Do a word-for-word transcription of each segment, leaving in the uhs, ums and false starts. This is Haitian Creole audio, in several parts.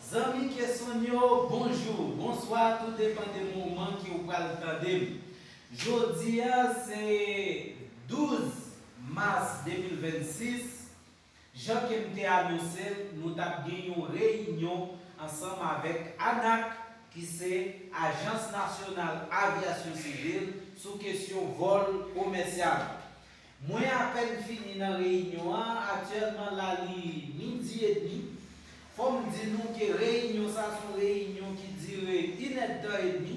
Zanmi Kesonyo, bonjou, bonswa, tou depann de moman ke w pral tande m. Jodi a se douz mas de mil vennsis. Jan ke m te anonse l, nou t ap gen yon reyinyon ansanm avèk ANAC, ki se Ajans Nasyonal Avyasyon Sivil, sou kesyon vòl komèsyal. Mwen apèn fini nan reyinyon an, aktyèlman la li midi edmi. Fò m di nou ke reyinyon sa se yon reyinyon ki dire inèdtan edmi.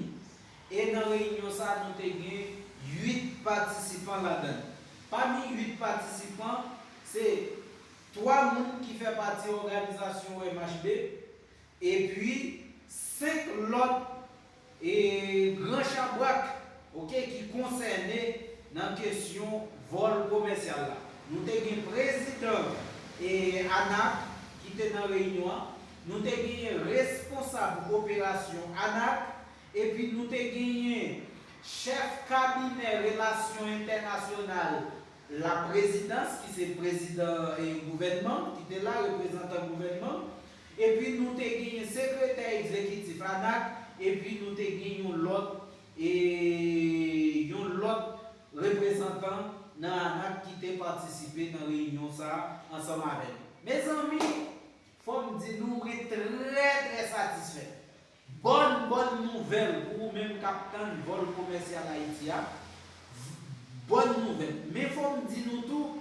E nan reyinyon sa, nou te gen uit patisipan ladan l. Pami uit patisipan, se twa moun ki fè pati òganizasyon O M H B, epi senk lòt e gran chabrak, oke, ki konsène nan kesyon vòl komèsyal la. Nou te gen prezidan e ANAC ki te nan reyinyon an. Nou te genyen responsab operasyon ANAC. Epi nou te genyen chèf kabinè relasyon entènasyonal la prezidans, ki se prezidan e gouvènman, ki te la, reprezantan gouvènman. Epi nou te genyen sekretè egzekitif ANAC, epi nou te gen yon lòt e yon lòt reprezantan nan ANAC ki te patisipe nan reyinyon sa a ansanm avè nou. Mezanmi, fò m di nou, mwen trè, trè satisfè. Bòn, bòn nouvèl pou ou menm k ap tann vòl komèsyal Ayiti a. Bòn nouvèl. Men fò m di nou tou,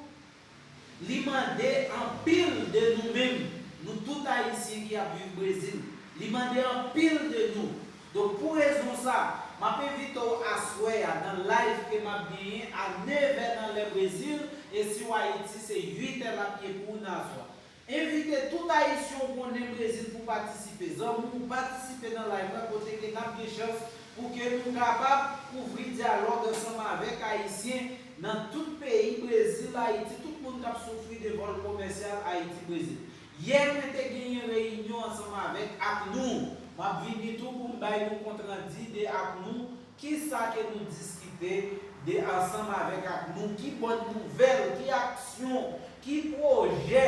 li mande anpil de nou menm, nou tout Ayisyen ki ap viv Brezil. Li mande anpil de nou. Donk, pou rezon sa, m ap envite w aswè a nan live ke m ap genyen a nevè nan lè Brezil, e si w Ayiti, se uitè l ap ye pou ou nan aswè a. Envite tout Ayisyen w konnen Brezil pou patisipe. Zanmi w, patisipe nan live la kote ke n ap gen chans pou ke nou kapab ouvri dyalòg ansanm avèk Ayisyen nan tout peyi Brezil, Ayiti, tout moun k ap soufri de vòl komèsyal Ayiti-Brezil. Yè, mwen te genyen reyinyon ansanm avèk ACNUR. M ap vini tou pou m bay nou kontrandi de ACNUR. Kisa ke nou diskite de ansanm avèk ACNUR? Ki bòn nouvèl, ki aksyon, ki pwojè?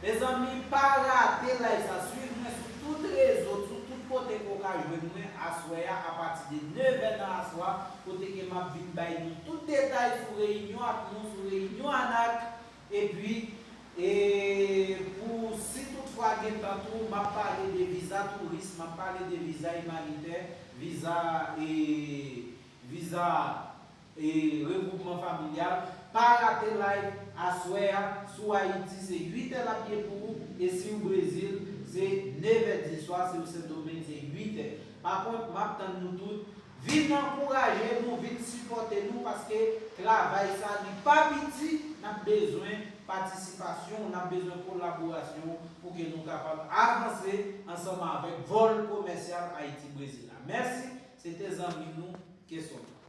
Mezanmi, pa rate live sa. Swiv mwen sou tout rezo, sou tout kote ke w ka jwenn mwen aswè a, apati de nevè nan aswè a, kote ke m ap vin bay nou tout detay sou reyinyon ACNUR, sou reyinyon ANAC, epi, e, pou si toutfwa gen tan tou, m ap pale de viza touris, m ap pale de viza imanitè, viza, e, viza, e, regwoupman familyal. Pa rate live aswè a sou Ayiti, se uitè l ap ye pou ou, e si w Brezil, se nevè diswa, si w Sendomeng, se uitè. Pa kont, m ap tann nou tout. Vin ankouraje nou, vin sipòte nou, paske travay sa, li pa piti, n ap bezwen patisipasyon w, n ap bezwen kolaborasyon w pou ke nou kapab avanse ansanm avèk vòl komèsyal Ayiti-Brezil la. Mèsi, se te zanmi nou, Kesonyo.